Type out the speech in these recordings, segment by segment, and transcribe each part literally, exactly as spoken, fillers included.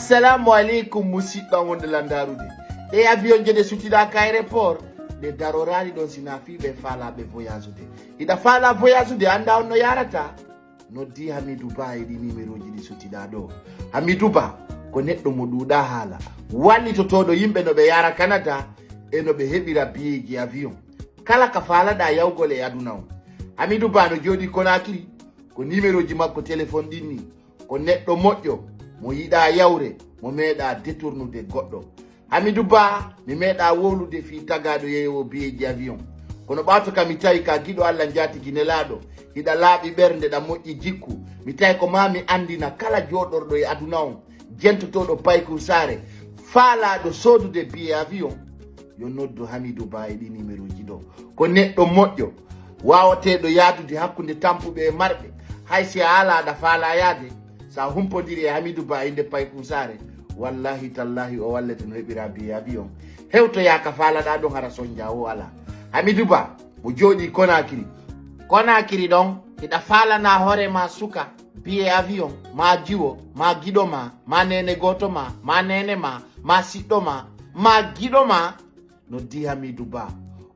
Assalamu aleykum, musidɓe am wonɓe landarude. Ɗe avion je ɗe sutida ka aéroport, ɗe daroraali ɗon sina fii ɓe faalaɓe voyage ude. Hiɗa faala voyage ude, annda on no yarata? Noddi Hamidu Ba e ɗi numéro ji ɗi sutida ɗo. Hamidu Ba ko neɗɗo mo ɗuuɗa haala, wallitotoɗo yimɓe no ɓe yara Canada e no ɓe heɓira biyeeji avion. Kala ka faalaɗa yawgol e aduna on. Hamidu Ba no jooɗi Konakiri, ko numéro ji makko téléphone ɗin ni. Ko neɗɗo moƴƴo, mo yiɗa yawre, mo meeɗa détournude goɗɗo. Hamidu Ba, mi meeɗa wowlude fii tagaaɗo yeewo biyeeji avion. Kono ɓaato ka mi tawi ka giɗo Alla njaatigi nelaaɗo, hiɗa laaɓi ɓernde ɗa moƴƴi jikku. Mi tawi ko ma mi anndina kala jooɗorɗo e aduna on, jentotoɗo paykun saare, faalaaɗo soodude biye avion, yo noddu Hamidu Ba e ɗi numéro ji ɗo. Ko neɗɗo moƴƴo, waawateeɗo yaadude hakkunde tampuɓe e marɓe. Hay si a alaa ɗa faala yaade, sa humpondiri e Hamidu Ba innde paykun saare, wallahi tallahi o wallete no heɓira biye avion. Hewtoya ka faalaɗa ɗon hara sonja o alaa. Hamidu Ba, mo jooɗi Konakiri. Konakiri ɗon, hiɗa faalana hoore ma suka, biye avion, ma jiwo, ma giɗo ma, ma neene gooto ma, ma neene ma, ma siɗɗo ma, ma giɗo ma. Noddi Hamidu Ba.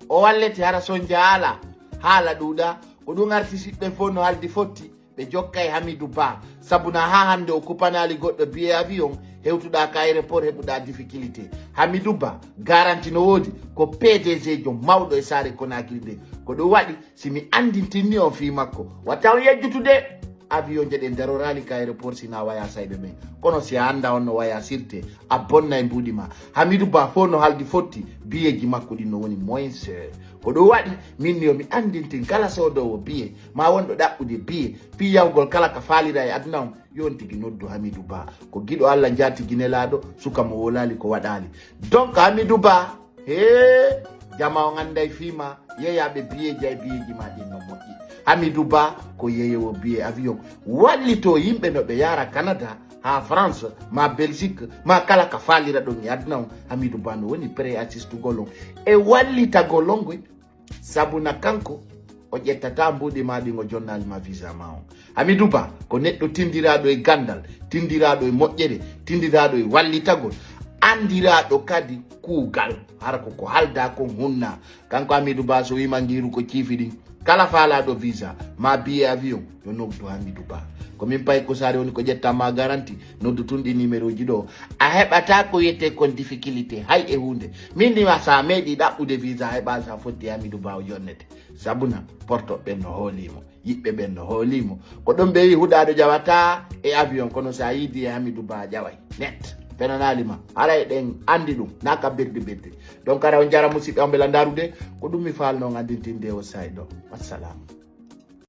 O wallete hara sonja alaa, haala ɗuuɗa, ko ɗum arti siɓɓe fof no haldi fotti, ɓe jokka e Hamidu Ba. Sabu na haa hannde o kupanaali goɗɗo biye avion, hewtuɗa ka aéroport heɓuɗa difficulté. Hamidu Ba, garanti no woodi, ko P D G jo mawɗo e saare Konakiri nde. Ko ɗum waɗi, si mi anndintinni on fii makko, wata on yejjutude. Avion je ɗen daroraali ka aéroport sina waya sayɓe ɓen. Kono si a annda on no waya sirte, a bonna e mbuuɗi ma. Hamidu Ba fof no haldi fotti, biyeeji makko ɗin no woni moins cher. Ko ɗum waɗi, min ni yo mi anndintin kala soodoowo biye, ma wonɗo ɗaɓɓude biye, fii yahugol kala ka faalira e aduna on, yo on tigi noddu Hamidu Ba. Ko giɗo Alla njaatigi nelaaɗo, suka mo wowlaali ko waɗaali. Donc Hamidu Ba, hee, jama on annday fii ma, yeeyaaɓe biyeeji ay biyeeji ma ɗin no moƴƴi. Hamidu Ba ko yeeyowo biye avion. Wallito yimɓe no ɓe yara Canada, haa France, ma Belgique, ma kala ka faalira ɗon e aduna on. Hamidu Ba no woni prêt assistugol on e wallitagol on ngoy. Sabu na kanko, o ƴettata mbuuɗi ma ɗin o jonnaali ma visa ma on. Hamidu Ba ko neɗɗo tindiraaɗo e ganndal, tindiraaɗo e moƴƴere, tindiraaɗo e wallitagol, anndiraaɗo kadi kuugal. Hara ko ko halda kon hunna. Kanko Hamidu Ba so wiima ngiiru ko ciifi ɗin. Kala faalaaɗo visa, ma biye avion, yo noddu Hamidu Ba. Ko min pay ko saare woni ko ƴetta ma garanti, noddu tun ɗi numéro ji ɗo. A heɓata ko wiyete kon difficulté, hay e huunde. Min ni ma sa meeɗi ɗaɓɓude visa, a heɓa sa fotti Hamidu Ba o jonnete. Sabu na, porto ɓen no hoolimo, yiɓɓe ɓen no hoolimo. Ko ɗum ɓe wi huɗaɗo ƴawata e avion, kono sa yiidi e Hamidu Ba ƴaway. Net. Fenanaali ma. Haray ɗen anndi ɗum, na ka birdi birdi. Donc, hara on jara musidɓe on ɓe landarude, ko ɗum mi faalno on anndintinde o say ɗo. Wassalam.